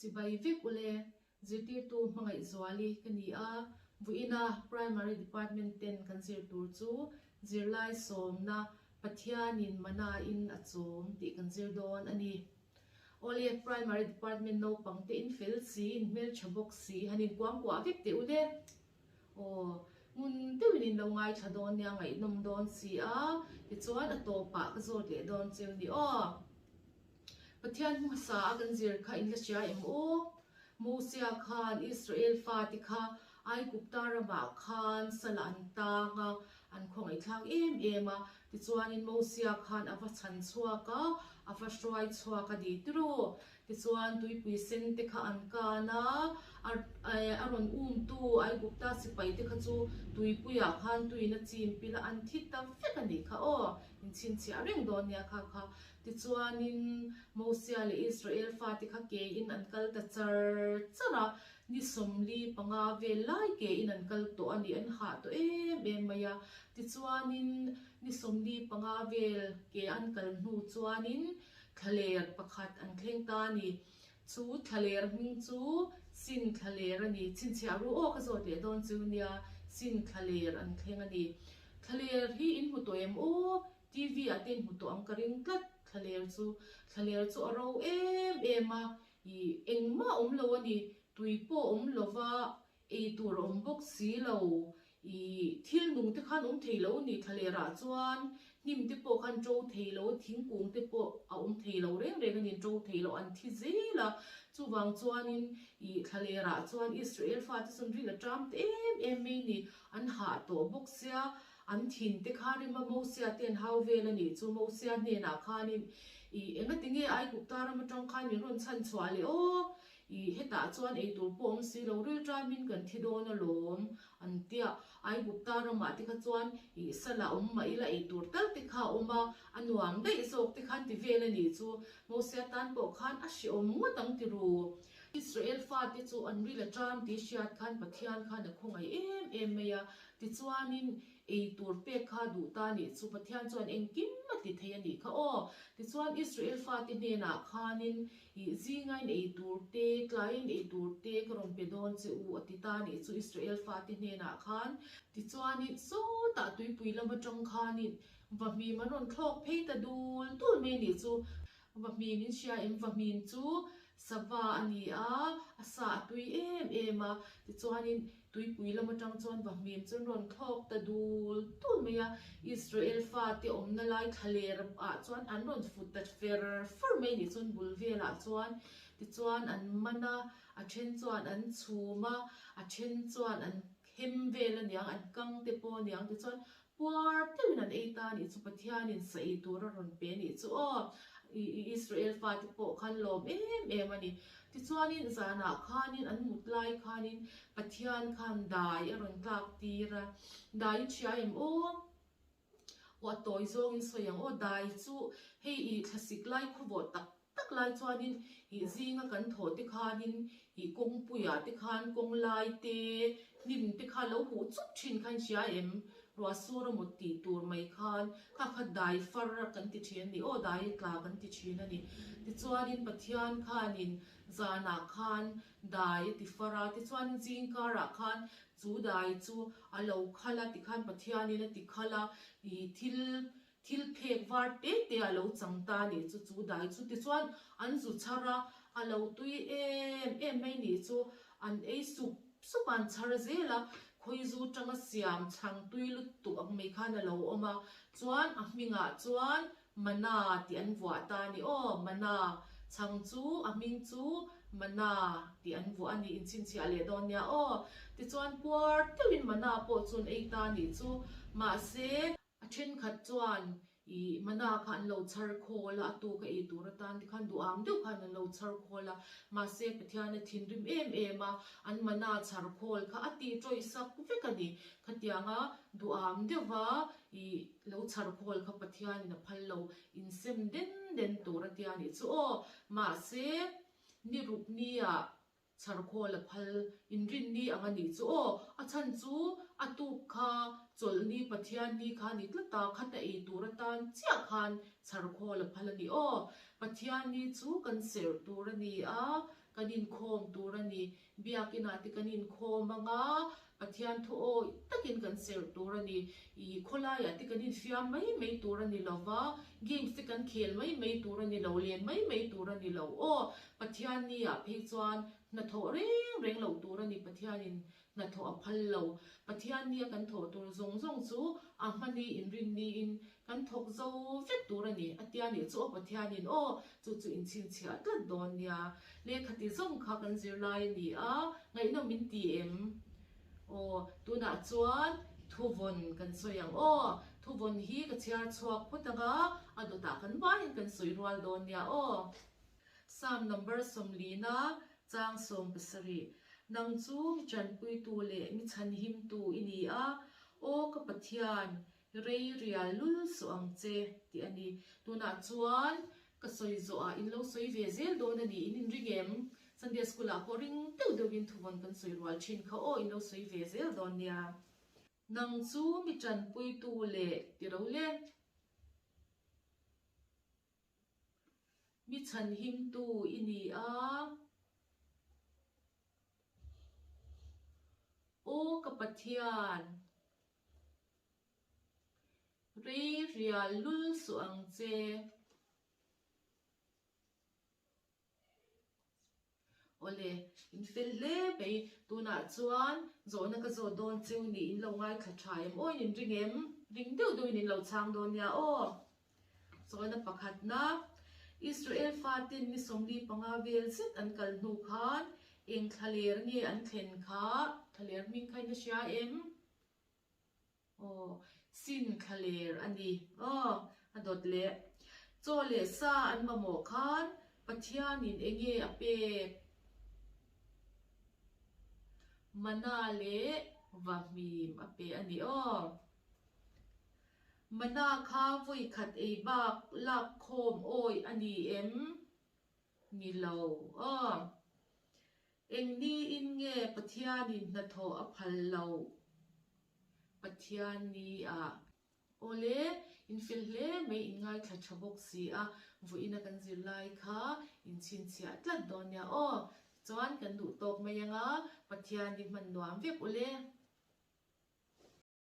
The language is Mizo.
Chibai vek ule, zirtirtu Hmangaihzuali ka ni a, vawiina Primary Department ten kan zir tur chu zirlai sawmna Pathianin mana-in a chawm tih kan zir dawn a ni. Awle, Primary Department naupang te in fel si, in hmeltha bawk si, han inkuangkuah vek teh ule. Aw, ngun deuhin in lo ngaithla dawn nia, ngaihnawm dawn si a, tichuan a tawpah ka zawt leh dawn cheu ni aw. Pathian hmasa a kan zir kha in la hria em aw? Mosia khan Israel fate kha Aigupta ramah khan sala an tang a, an khawngaihthlak em em a, tichuanin Mosia khan a va chhan chhuak a, a va hruai chhuak a ni tiraw? Tichuan tuipui sen te kha an kan a, a rawn umtu Aigupta sipai te kha chu tuipuiah khan tuiin a chim pil a, an thi ta vek a nih kha aw, inchhinchhiah reng dawn nia kha kha. Tichuanin Mosia leh Israel fate kha kein an kal ta char char a, ni 45 vel lai kein an kal tawh a ni, an hah tawh em em mai a. Tichuanin ni 45 vel ke an kal hnu chuanin Thlaler pakhat an thleng ta a ni. Chu thlaler hming chu Sin thlaler a ni. Chhinchhiah ru aw ka zawt leh dawn chu nia, Sin thlaler an thleng a ni. Thlaler hi in hmu tawh em aw? TV ah te in hmu tawh ang ka ring tlat thlaler chu. Thlaler chu a ro em em a, ih engmah a awm lo a ni. Tui pawh a awm lo va, Ei tur a awm bawk si lo. I thil nung te khan awm thei lo ni thlaler ah chuan hnim te pawh khan to thei lo, thingkung te pawh a awm thei lo reng reng a ni, to thei lo an thi zel a. Chuvang chuanin i thlaler ah chuan Israel fate chuan ril a ṭam ta em em mai ni, an hah tawh bawk sia, an thin te kha rima Mosia te an hau vel a nih chu Mosia hnenah khanin i engatinge Aigupta ram aṭang khan min rawn chhan chhuah leh aw? I hetah chuan ei tur pawh awm si lo, rilṭaimin kan thi dawn alawm an tia. Aigupta ramah te kha chuan i sala awm mah ila ei tur tal te kha a awm a, a nuam daih zawk te khan ti vel a nih chu. Mosia tan pawh khan a hrehawm ngawt ang ti ru. Israel fate chu an ril a ṭam tih hriat khan Pathian khan a khawngaih em em mai a. Tichuanin ei tur pek kha duh ta nih chu Pathian chuan engkim a ti thei a nih kha aw. Tichuan Israel fate hnenah khanin Ih zingain ei tur te, tlaiin ei tur te ka rawn pe dawn che u, a ti ta nih chu Israel fate hnenah khan. Tichuanin sawtah tuipui lam atang khanin vahmim an rawn thlawk phei ta dul dul mai nih chu. Vahmim in hria em? Vahmim chu sava a ni a, a sa a tui em em a. Tichuanin Tuipui lam atang chuan vahmim chu an rawn thlawk ta dul dul mai a, Israel fate awmna lai thlaler ah chuan an rawn fut ta fer fur mai nih chuan bul velah chuan tichuan an man a, a then chuan an chhum a, a then chuan an hem vel aniang an kang te pawh aniang tichuan Puar deuhin an ei ta anih chu Pathianin sa ei tur a rawn pe anih chu aw. Israel fate pawh khan lawm em em a ni. Tichuanin zanah khanin an mut lai khanin Pathian khan dai a rawn tlak tir a. Dai in hria em aw? Aw a tawi zawngin sawi ang aw. Dai chu hei i thlasik lai khawvawh tak tak lai chuanin ih zinga kan thawh te khanin ih kawngpuiah te khan kawng lai te hnim te kha lo huh chuk thin kha in hria em? Ruah sur a mut tih tur mai khan kha kha dai far kan ti thin a ni aw dai tla kan ti thin a ni. Tichuanin Pathian khanin zanah khan dai a ti far a, tichuanin zing karah khan chu dai chu a lo khal a tikhan Pathianin a ti khal a ih thil Thil phek var te te a lo chang ta nih chu chu dai chu tichuan an zu chhar a, a lo tui em em mai nih chu an ei sup sup a an chhar zel a, khawizu tanga siam chhang tui lutuk ang mai khan a lo awm a, chuan a hmingah chuan Mana tih an vuah ta a ni aw, Mana chhang chu a hming chu Mana tih an vuah a ni inchhinchhiah leh dawn nia aw, tichuan puar deuhin Mana pawh chu an ei ta nih chu, mahse. A thenkhat chuan ih mana kha an lo chhar khawl a, a tuk a ei tur atan te khan duham deuh khan an lo chhar khawl a, mahse Pathian a thinrim em em a, an mana chhar khawl kha a tih tawih sak vek a ni. Khatianga duham deuha ih lo chhar khawl kha Pathianin a phal lo insem den den tur a tia nih chu aw. Mahse ni ruk nia Chharkhawl a phal inrinni ang a nih chu aw, a chhan chu a tuk kha chawlhni Pathianni kha ni tlat a, khata ei tur atan chiah khan chharkhawl a phal a ni aw. Pathianni chu kan serh tur a ni a, Kan inkhawm tur a ni. Biakinah te kan inkhawm ang a, Pathian thu awih takin kan serh tur a ni. Ih, khawlaiah te kan infiam mai mai tur a ni lo va, games te kan khel mai mai tur a ni lo, len mai mai tur a ni lo. Aw, Pathian ni ah phei chuan hnathawh reng reng loh tur a ni, Pathianin hnathawh a phal lo. Pathian nia kan thawh tur zawng zawng chu a hmani inrinniin kan thawk zo vek tur a ni. A tia nih chu aw Pathianin aw chu chu inchhinchhiah tlat dawn nia. Lehkhati zawng kha kan zirlai a ni a, ngaihnawm min ti em? Aw, tunah chuan thuvawn kan sawi ang aw. Thuvawn hi ka chhiar chhuak phawt ang a, a dawtah kan vaiin kan sawi rual dawn nia aw. Psalm number 40 chang 70, Nang chu mi tanpuitu leh mi chhanhimtu i ni a, Aw ka Pathian, rei rial lul suh ang che, tih a ni. Tunah chuan ka sawi zawhah in lo sawi ve zel dawn a ni, in inring em? Sunday School ah pawh ring deuh deuhin thuvawn kan sawi rual thin kha aw, in lo sawi ve zel dawn nia. Nang chu mi tanpuitu leh ti ro le. Mi chhanhimtu i ni a. Aw ka Pathian, rei rial lul suh ang che. Awle, in fel hle mai. Tunah chuan zawhna ka zawt dawn cheu ni in lo ngaithla tha em aw in inring em? Ring deuh deuhin in lo chhang dawn nia aw. Zawhna pakhatna, Israel fatin ni 45 vel zet an kal hnu khan eng thlaler nge an thlen kha? Thlaler hming kha in a hria em? Aw, sin thlaler a ni. Aw, a dawt leh. Chaw leh sa an mamawh khan Pathianin eng nge a pek? Mana leh vahmim a pe a ni. Aw, mana kha vawi khat ei bak lak khawm awih a ni em? Ni lo. Aw. Eng niin nge Pathianin hnathawh a phal loh? Pathian ni ah. Awle, in fel hle mai, in ngaithla tha bawk si a, vawiina kan zirlai kha in chhinchhiah tlat dawn nia aw. Chuan kan duh tawk mai anga Pathian hi hman nuam vek ule.